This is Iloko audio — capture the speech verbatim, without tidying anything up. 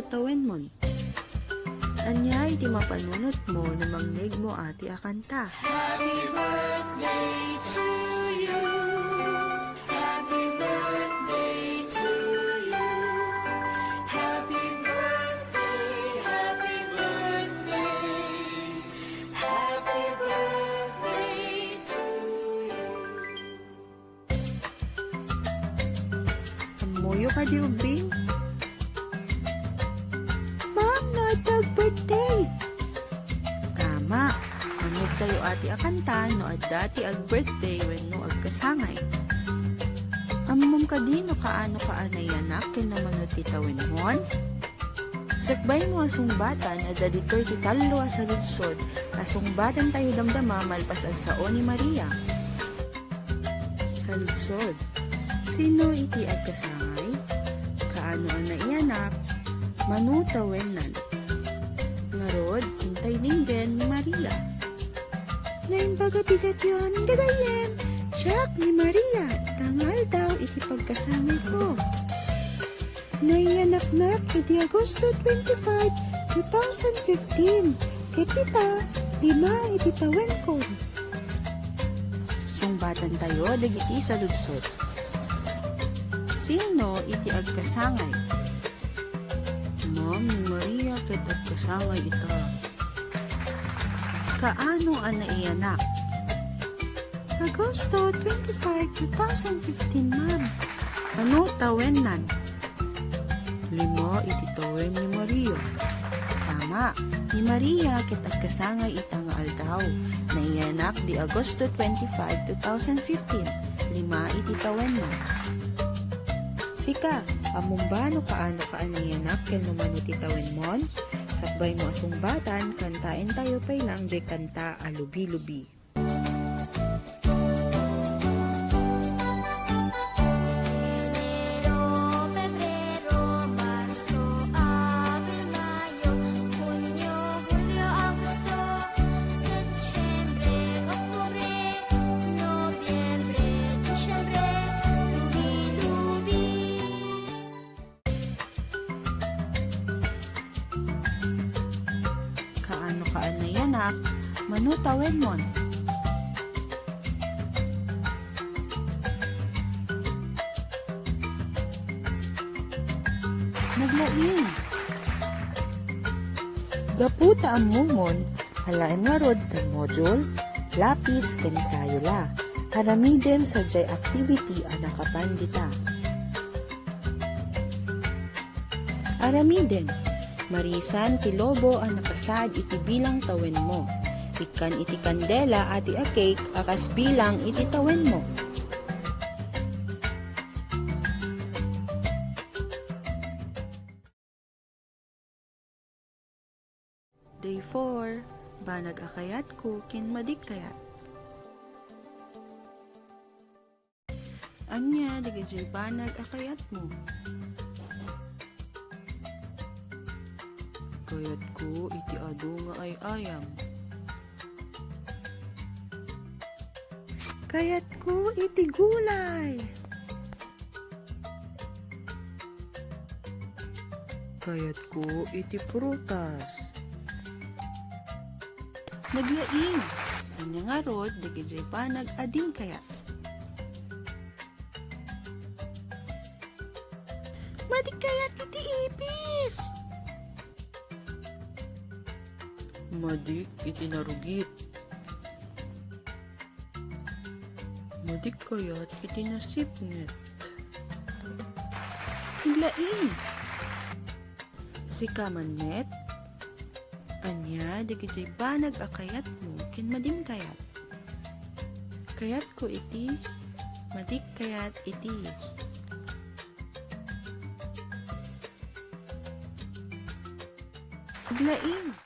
tawenmon. Ania iti mapanunotmo no mangngegmo ati a kanta? Ammoyo kadi ubbing? Ma'am, no adda ag-birthday? Tama. Mangngegtayo ati a kanta no adda ti ag-birthday wenno agkasangay. Ammom kadi no kaano ka a naiyanak ken no mano ti tawenmon? Sakbaymo a sungbatan, adda ditoy ti tallo a saludsod a sungbatantayo damdama malpas agsao ni Maria. Saludsod. Sino iti agkasangay? Kaano a naiyanak? Mano tawennan? Ngarud, intay dinggen ni Maria. Naimbag a bigat yon, gagayyem. Siak ni Maria, ita nga aldaw iti pagkasangayko. Naiyanaknak idi Agosto twenty-five, two thousand fifteen. Ket ita, lima iti tawenkon. Sungbatantayo dagiti saludsod. Sino iti agkasangay? Ma'am, ni Maria ket agkasangay ita. Kaano a naiyanak? Agosto twenty-five, two thousand fifteen, ma'am. Mano tawennan? Lima iti tawen ni Maria. Tama, ni Maria ket agkasangay ita nga aldaw. Naiyanak idi Agosto twenty-five, two thousand fifteen. Lima iti tawenna. Sika, ammom ba no kaano ka a naiyanak ken no mano ti tawenmon? Sakbaymo a sungbatan, kantaentayo pay lang diay kanta a lubi-lubi. Enero, Febrero, Marso, Abril, Mayo, Hunio, Hulio, Agosto, Setyembre, Oktubre, Nobyembre, Disyembre, lubi-lubi. Kaano ka a naiyanak? Mano tawenmon? Naglaing. Gapu ta ammomon, alaem ngarud ti module, lapis, ken Crayola. Aramidem sadiay activity a nakapan dita. Aramiden. Marisan ti lobo a nakasaad iti bilang tawenmo. Ikkan iti kandela a ti a cake a kas bilang iti tawenmo. Day four, banag a kayatko ken madikkayat. Ania dagiti banag a kayatmo? Kayatko iti adu nga ay-ayam. Kayatko iti gulay. Kayatko iti prutas. Naglaing. Ania ngarud dagiti banag a dinkayat? Madikkayat iti ipis. Madik iti narugit. Madikkayat iti nasipnget. Naglaing. Sika man met? Ania dagiti banag a kayatmo ken madinkayat? Kayatko iti madikkayat iti. Naglaing.